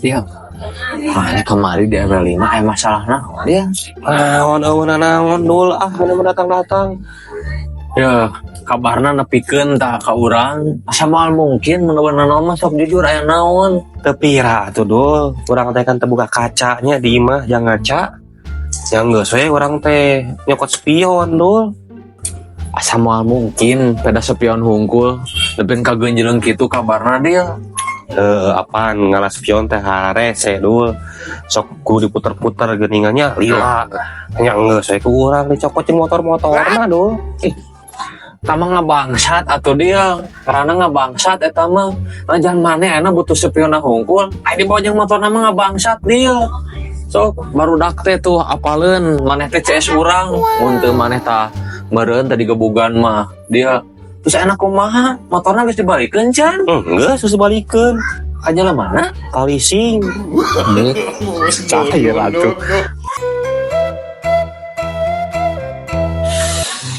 Iya. Mana kemarin di RW 5 aya masalah naon dia? Naon euweuh naon dul ah, mana datang-datang. Ya, kabarna nepikeun tah ka urang. Asa moal mungkin mun naon mah, sok jujur aya naon. Teu pira atuh, Dul, urang teh kan terbuka kacanya di imah jang ngaca. Yang geus we urang teh nyokot spion, Dul. Asa moal mungkin peda spion hungkul nepi ka genjeleng kitu kabarna dia. Heuh, apaan ngala spion teh harese, Dul. Sok kudu diputer-puter geuningannya lila. Nya geus we ku urang dicokot jeung motor-motorna, Dul. Tama ngabangsat atuh dia, karena ngabangsat eta mah. Najan maneh enak butuh spion hungkul, aya dibawa jeung motorna mah ngabangsat dia. Sok barudak teh tuh apaleun maneh teh CS urang, mun teu maneh tah meureun tadi gebugan mah dia. Terus enak kumaha? Motorna geus dibalikeun can? Geus geus dibalikeun. Aja lah mana? Ka leasing. Cair atuh.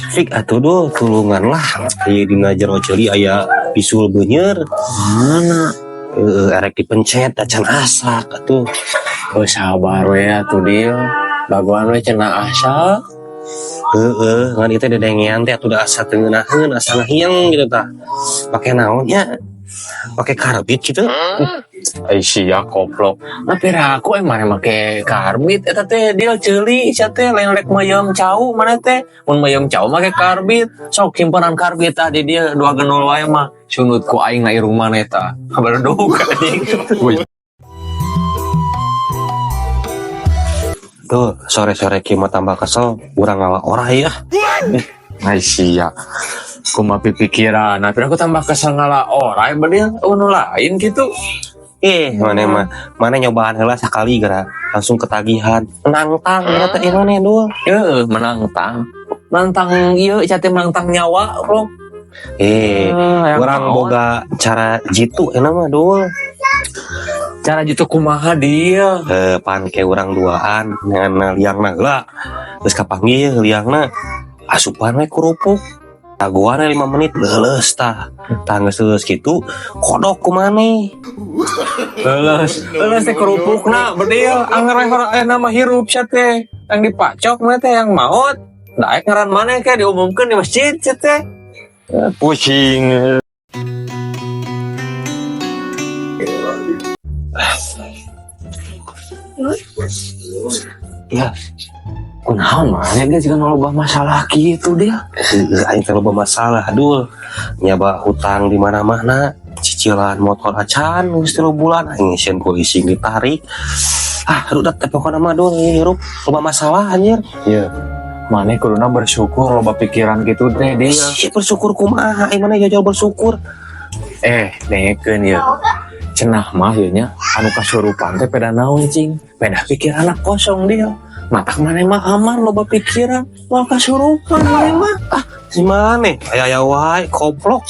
Fik atuh, Dul, tulungan lah. Aya dina jero ceuli aya bisul beunyer. Mana? Heeh, erek dipencet acan asak atuh. Oh, sabar we atuh dia. Baguan we cenah asak. Heeh, ngan ieu teh dedengean teh atuh da asa teu ngeunaheun, asa ngahieng gitu tah. Pake naon nya? Pake karbit gitu. Ai sia koplok. Nah, pira aku emang make karbit eta teh dia ceuli sia teh lain rek meuyeum cau mana teh. Mun meuyeum cau make karbit. Sok simpenan karbit tadi dia dua genul wae mah. Sunut ku aing na irung maneh tah. Kabar anjing. Wih. Tuh, sore-sore kieu mah tambah kesel, urang ngala orai ah. Ai sia. Kumaha pipikiran. Nah, aku tambah kesel ngala orai bedil nu lain gitu. Eh, mana mah, mana nyobaan heula sakali geura langsung ketagihan. Nangtang geura teh ieu maneh, Dul. Heeh, menangtang. Nantang ieu sia teh menangtang nyawa, bro. Eh, Yang urang naon? Boga cara jitu enak mah, Dul. Cara jitu kumaha dia? Eh, pan ke urang duaan ngan liangna heula. Geus kapanggih liangna, asupan we kerupuk. Tagoan we 5 menit leuleus tah. Tah geus leuleus kitu kodok ku maneh. Leuleus, leuleus teh kerupukna bedil anger we nama hirup sia teh. Yang dipacok mah teh yang maot. Daek ngaran maneh ke diumumkeun di masjid sia teh. Pusing. Ya, kunaon maneh ge jiga loba masalah kitu dia. Heueuh, aing teh loba masalah, Dul. Nyaba hutang di mana-mana, cicilan motor acan geus 3 bulan, aing sieun ku leasing ditarik. Ah, aduh dat teh pokona mah, Dul, hirup loba masalah anjir. Iya. Maneh kuduna bersyukur loba pikiran gitu teh dia. Ih, bersyukur kumaha, aing mana jauh bersyukur. Eh, dengekeun ieu. Cenah mah ieu nya anu kasurupan teh peda naon cing? Peda pikiranna kosong dia. Matak maneh mah aman loba pikiran, moal kasurupan maneh mah. Ah, si maneh aya aya wae koplok.